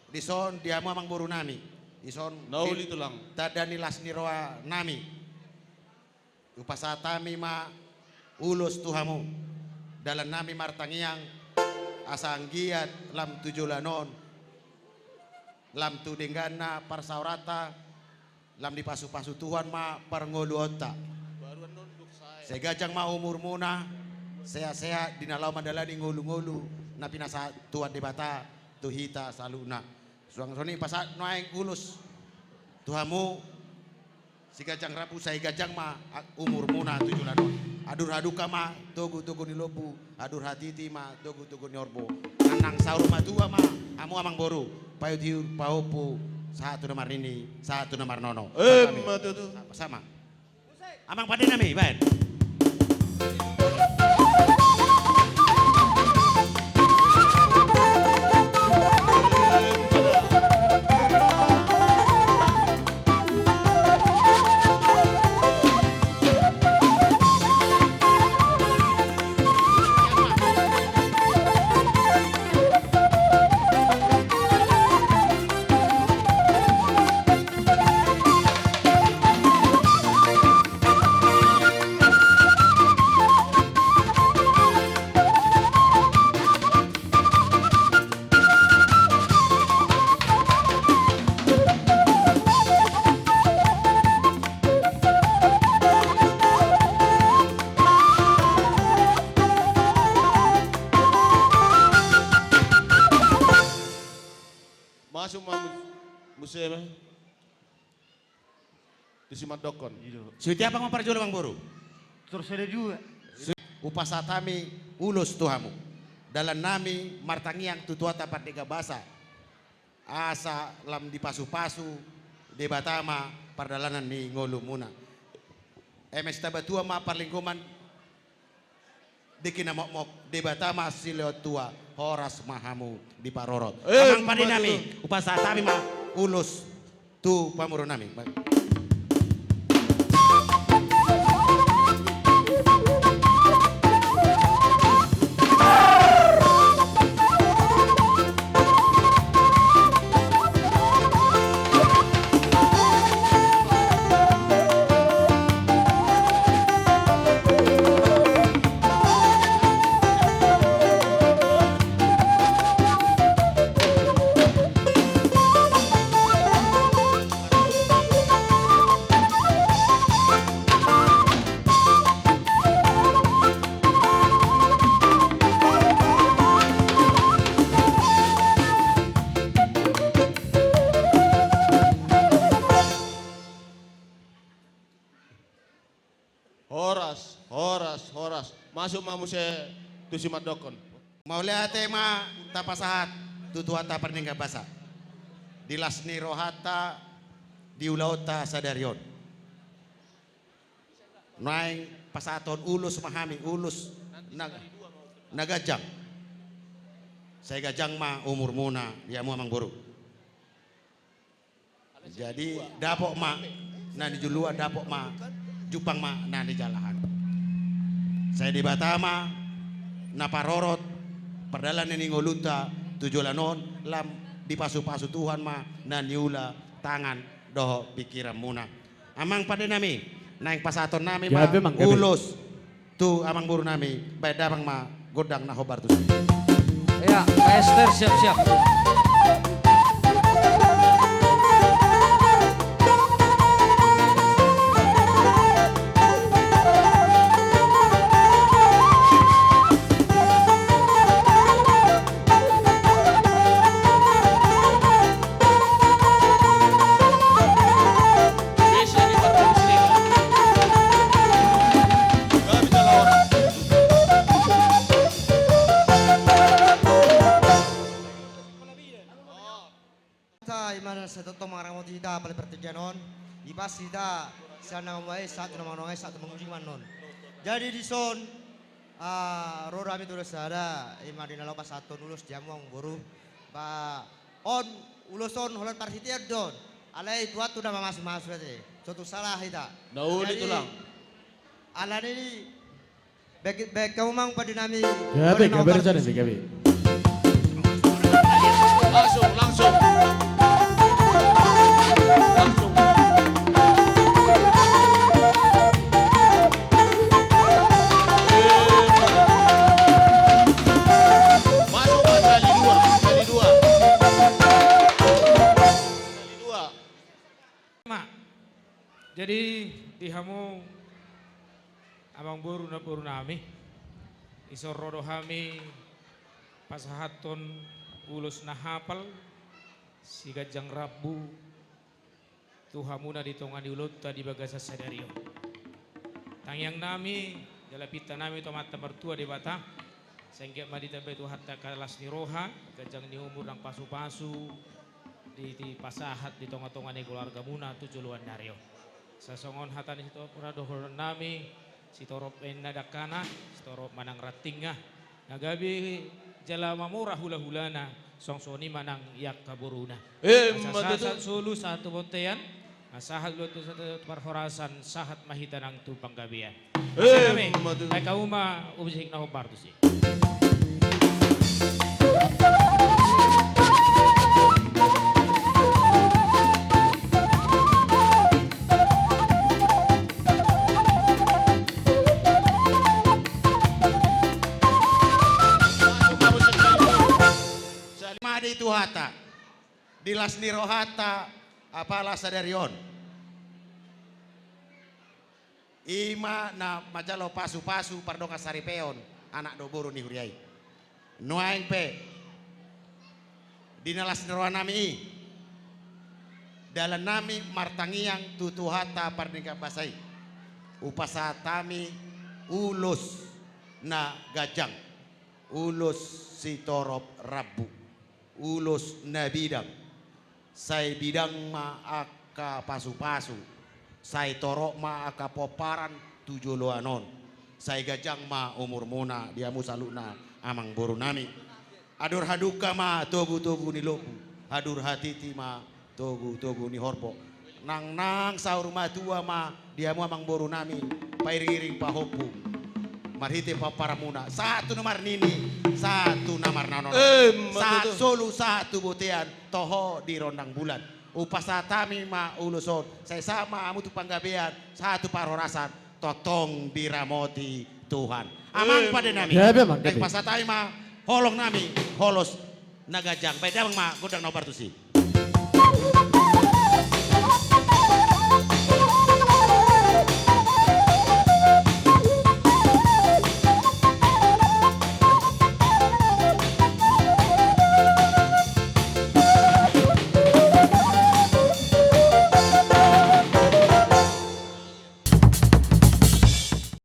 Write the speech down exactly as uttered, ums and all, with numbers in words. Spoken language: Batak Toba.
Dison di hamu amangboru nami, dison na uli tulang, tanda ni las ni roha nami. Hupasahat hami ma ulos tu hamu, dalan nami martangiang, asa anggiat lam tu joloan on, lam tu dengganna parsaoranta, lam dipasupasu Tuhan ma parngoluonta. Sai ganjang ma umurmuna, sehat-sehat di na laho mandalani ngolu-ngolu na pinasahat Tuhan Debata tu hita saluhutna. Suang songon i pasahat nuaeng ulos tu hamu, siganjang rambu, sai ganjang ma a-, umurmuna tu joloan on. Andor hadungka ma togu-togu ni lombu, andor hatiti ma togu-togu ni horbo. Nang saur matua ma hamu amangboru, paihut-ihut pahompu, sahat tu na marnini, sahat tu na marnono. Emma tutu. Sama. Amang pande nami, baen. Masuk ma mu-, muse ma. Tusi mandokkon. Sutiapak ma parjolo amangboru. Terus ada dua. Hupasahat hami ulos tu hamu. Dalan nami martangiang tu Tuhanta Pardenggan Basa, asa lam dipasupasu Debata ma pardalanan ni ngolumuna. Eme Sitabatua ma parlinggoman dengki na mokmok, Debata ma silehon tua, horas ma hamu diparorot. Emma tutu. Amang pande nami, hupasahat hami ma ulos tu pamoruon nami. Horas, horas, horas. Masuk ma muse tusi mandokkon. Mauliate ma tapasahat tu Tuhanta Pardenggan Basa di las ni rohanta di ulaonta sadari on. Nuaeng pasahathon ulos ma hami, ulos na, na ganjang. Sai ganjang ma umurmuna di hamu amangboru. Jadi dapot ma na nijoloan, dapot ma jumpang ma na nijalahan. Sai Debata ma na parorot pardalanan ni ngolunta tu joloan on, lam dipasupasu Tuhan ma na niula tangan dohot pingkiranmuna. Amang pande nami, naeng pasahaton nami ma ulos tu amangboru nami, baen damang ma gondang na hombar tusi. Ya, Pak Ester siap-siap. Sai manang sai tongtong mangaramoti hita pala partingkian on, i pasti hita sian na mambaen sahat tu na manguji ma annon. Jadi dison, ah, ro do hami tu na sada, i ma di na laho pasahathon ulos di hamu amangboru. Ba on, ulos on holan parsitehon do on. Alai Tuhan tu na mamasumasu ate. So tung sala hita. Na uli tulang. Alani i, baen, baen hamu amang pande nami. Gabe, gabe, gabe. Gabe. Langsung, langsung. Langsung. Masuk, Mas, kali dua, kali dua. Kali dua. Ma. Jadi, di hamu amangboru namboru nami, dison ro do hami pasahathon ulos na hapal, siganjang rambu, tu hamuna di tonga ni ulaonta di bagasan sadari on. Tangiang nami, jala pinta nami tu Amanta Martua Debata, sai anggiat ma ditambai Tuhanta angka las ni roha, ganjang ni umur nang pasupasu, di, dipasahat di tongatonga ni keluargamuna tu joloan ni ari on. Sai songon hata ni sitorop ra dohonon nami, sitorop ma inna dangkana, sitorop ma nang rantingna, na gabe jala mamora hulahulana, songon i ma nang i angka boruna. Emma tutu. Sahat solu sahat tu bontean, sahat ulos tu sahat parhorasan, sahat ma hita nang tu panggabean. Emma tutu. Baen hamu ma musik na hombar tusi. Madi Tuhanta di las ni rohanta apala sadari on. I ma na manjalo pasupasu pardongan saripeon anak dohot boru ni huria i. Nuaeng pe di na las ni roha nami i, dalan nami martangiang tu Tuhanta Pardenggan Basa i, hupasahat hami ulos na ganjang, ulos sitorop rambu, ulos na bidang. Sai bidang ma angka pasupasu, sai torop ma angka pomparan tu joloan on, sai ganjang ma umurmuna di hamu saluhutna amangboru nami. Hadur hadungka ma togutogu ni lombu, hadur hatiti ma togutogu ni horbo. Nangnang saur matua ma di hamu amangboru nami, pairingiring pahompu marhite pomparanmuna, sahat tu na marnini, sahat tu na marnono. Emma tutu. Sahat solu, sahat tu bontean, toho di rondang bulan. Hupasahat hami ma ulos on, sai sahat ma hamu tu panggabean, sahat tu parhorasan, tongtong diramoti Tuhan. Amang pande nami. Gabe, amang, gabe. Hupasahat hami ma holong nami, holos na ganjang. Baen damang ma gondang na hombar tusi.